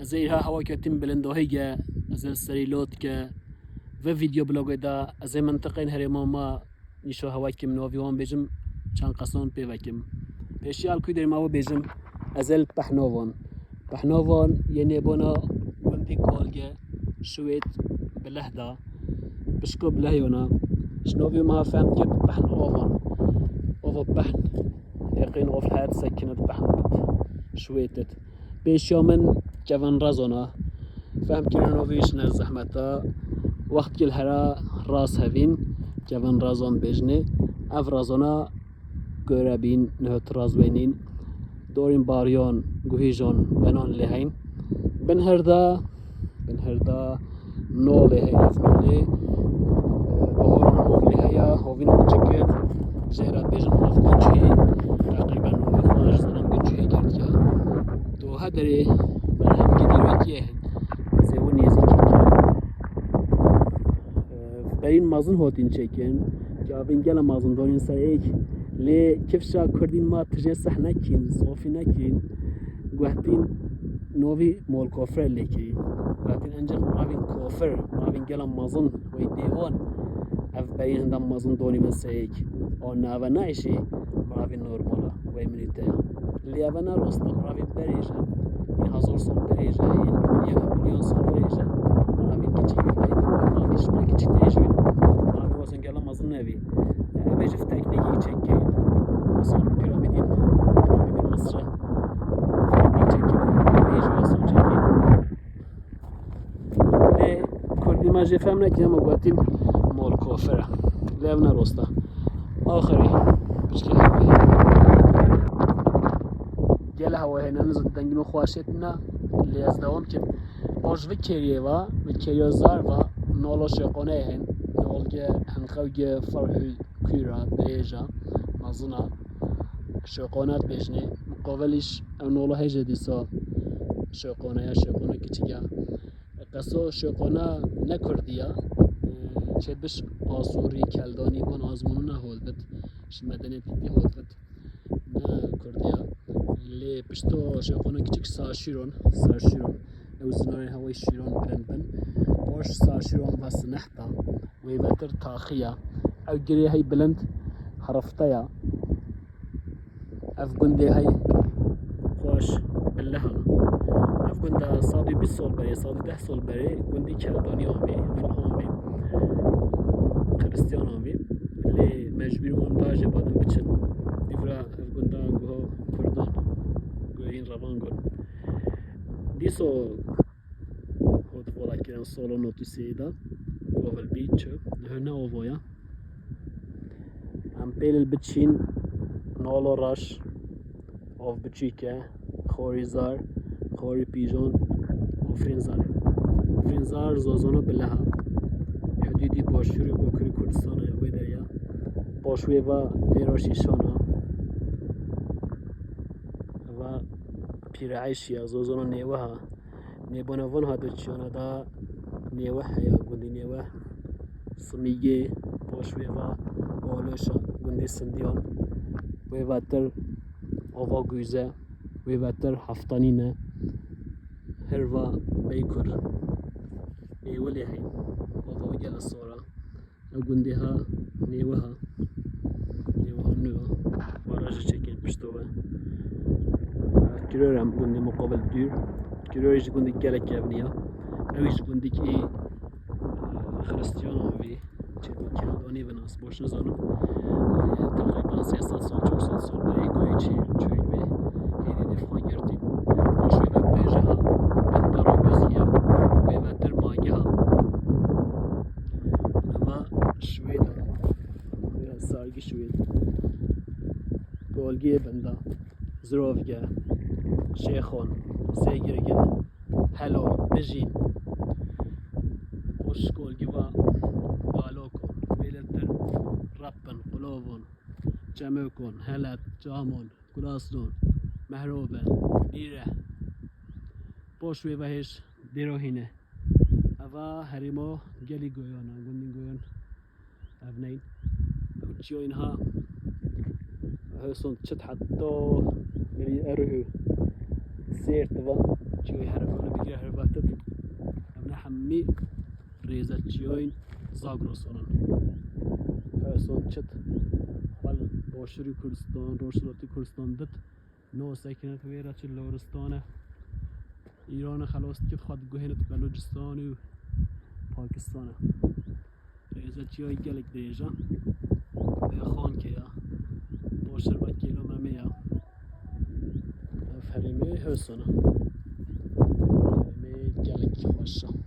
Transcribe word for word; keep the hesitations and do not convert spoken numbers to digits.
Ez ê îha hewa ketîm bilindahî ge, ez ê serî lot ke. Ve vîdeo blogê de ez ê mintiqên herêma me nîşo hewa kim, novî wan bêjim, çend qesan pê vekim. Pêşî alkû derê me ve bêjim, ez ê li Pehnovan. Pehnovan yê nêbona gundî Kolge, Şwêd, Bileh de. Pişko Bileh yona. Ji novî me fehm kir Pehnovan. Ova Pehn. Yaqîn ov het sekinit Pehn bit. Şwêd it. Pêşiya min Kevin Razona. Fehm kirin novî ji ne zehmet e. Wext kil hera raz hevîn. Kevin Razon bêjinê. Ev Razona göre bîn, nihot raz wenîn. Dorîn bariyon, guhîjon, benon lê heyn. Bin herda, bin herda nolê heye, ev nolê, e, bahoran ov lê heye, hovîn ov çikit, jê re bêjin ov gunçhê, teqrîben ov xwe ji zanan gunçhê girtiya. Do hederê berhemkî dîrokî ye hin. Ez ê wî nêzîkî kim. E, berîn mezin hotîn çêkin, ki avîn gela mezin dorîn ser êk, lê kifşa kurdîn ma tijê seh nekîn, zofî nekîn, guhtîn novî mol kofre lê kirî. Guhtîn encik mavîn kofir, mavîn gela mezin, wey dêwan, ev berîn hinda mezin donî min ser êk. O nave nayşî, mavîn normal e, wey minîte ye. Lê eve ne rost e, miravî berê jî, yên hezar sal berê jî, yên milyon, milyon sal berê jî, miravî kiçik, miravî şima kiçik tê jî, miravî wazin gela mezin nevî. Ev jî teknîkî çekê. Wazin piramîdîn, piramîdîn Misrê. Teknîk çekê, ev jî wazin çekê. Lê kurdî me jê fehm nekir, me gotîn mol kofir e. Lê ev ne rost e. Axirî, piçkî hewayê. Gele hewayê hene, nizo dengî min xweş têne, lê ez dewam kim. Baş vi kêriyê ve, vi kêriya zar ve, nolo şêqoneyê hên, nolge, hinqewge, ferhû, kûra, dirêja, mezina, şêqone bêjinê. Muqavelîş ev nolo hêje dîsa şêqone ya, şêqone kiçik ya. Qeso şêqona ne kurdî ya. Çêbiş Asûrî, Keldanî, van azmûnû ne hol bit. Ji medeniyetî dî hol bit. Ne kurdî ya. Lê pişto şêqona kiçik Sarşîron, Sarşîron. Ew zinarên hewayî Şîron bilind bin. Baş Sarşîron ve sinehta. Wê vetir taxî ya. Ew girê hey bilind herifte ya. Ev gundê hey xweş bilih e. Ev gunda sed û bîst sal berê, sed û deh sal berê gundî Keldanî avê, Furhan avê, Xiristiyan avê. Lê mecbûr wan da jê badin biçin. Dîvra ev gunda guha Kurdan, guhên revan gon. Dîso Hot vola kirin solo notîsê da. Govel bî çi? Hune ovaya. Em pêlil biçîn nolo raş. Ov biçîke. Xorî zar. Xorî pîjon. Ofrîn zar. Ofrîn zar zozona bileha. Hudûdî başûrî Bakurî Kurdistan e wê derya. Baş wê va dêra şîşana. Va pîreeşiya zozona nêweha. Nêbûna van hate çiyana da nêweh heye, gundî nêweh. Simîgê, paş wê va Oloşa, gundî Sindiyan. Wê vetir ova Gûze, wê vetir Heftanîne. Her va Beykur. Êwilê hey. Ova wî gele sora. Ew gundê ha nêwe ha. Nêwe ha nû ha. Barajê çekên pişto we. Kiror em gundê muqabil dûr. Kirorê ji gundê gelek kevnî ya. Ew jî gundekî Xiristiyan an vî. Çêbû Keldanî bi nas boş nizanim. Teqrîban sê sed sal, çar sed sal berê goyê çê çûyî wê. Hêdî dê xwe girtî. Boş wê ve bêje ha. Benda Rambûzî ya. Wê ve tir mage ha. Eva Şwêd a. Zargî Şwêd. Golgiyê benda. Zirovge. Şêxon. Sêgirge. Helo. Bijîn. Boş golgi va. Balokon. Wêletir. Rappin. Qulovon. Çemokon. Helet. Camon. Kulasdon. Mehrove. Bîre. Boş wê ve hêj. Dêrohîne. Eva herêma gelî Goyan e, gundên Goyan ev neyn. Ew çiyoyên ha Hewson çit heta berî Erhû Sêr tiva, çiyoyê Herêvanê bigire Herêvatit. Em ne hemî rêze çiyoyên Zagrosan in. Hewsan çit xwe li Başûrê Kurdistan, Rojhilatê Kurdistan dit. No sekine wê re çi Loristan e. Îranê xelas dikit xwe diguhênit Belucistan û Pakistan e. Rêze çiyayê gelek dirêj e. Vê xankê ya. Baştir ve kêlo memê ya. Ev herêmê Hewsan e. Herêmê gelek xweş e.